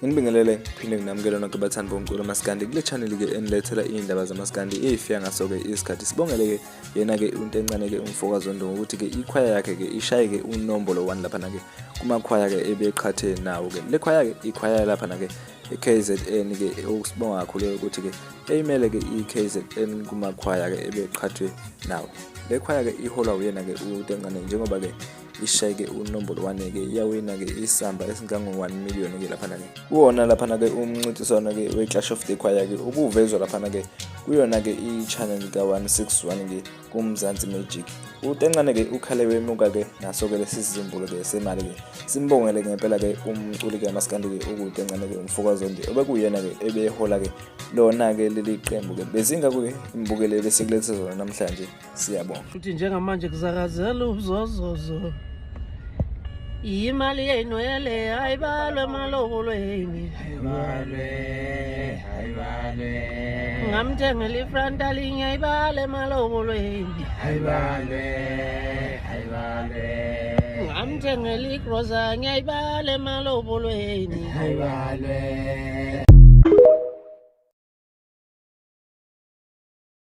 Nginibingelele phinde nginamukele nonke bathandi bomculo maskandi kule channel ke enilethela iy'ndaba zamaskandi ey'fika ngaso-ke isikhathi. Sibongele-ke yena-ke uNtencane-ke umfoka Zondo ngokuthi-ke ikhwaya yakhe-ke ishaye-ke unombolo 1 laphana-ke kumakhwaya-ke ebeqhathe nawo-ke. Le khwaya-ke ikhwaya laphana-ke e-KZN-ke okusibonga kakhulu ukuthi-ke eyimele-ke i-KZN kumakhwaya-ke ebeqhathwe nawo. Le khwaya-ke iholwa uyena-ke uNtencane njengoba-ke ishayeke unombolo 1-ke iyawina-ke isamba esingango-1 million-ke laphana-ke kuwona laphana-ke umncintiswano-ke we-Clash of the Choir-ke ubuvezwa laphana-ke kuyona-ke i-channel ka-161-ke kuMzansi Magic. UTencane-ke ukhale wemuka-ke naso-ke lesi sizumbulu-ke semali-ke. Simbongele ngempela-ke umculi-ke kamaskandi-ke ukuTencane-ke umfokaZondi obekuyena-ke ebehola-ke lona-ke leli qembu-ke. Bezingako-ke imbukelo ebesikulethe zona namhlanje. Siyabonga. Futhi njengamanje kuzakazela ubuzozozo. Imali yenwele ayibalwe emalobolweni. Ayibalwe, ayibalwe. Ngamthengela ifrontal ngiyayibala emalobolweni. Ayibalwe, ayibalwe. Ngamthengela igrosa ngiyayibala emalobolweni. Ayibalwe.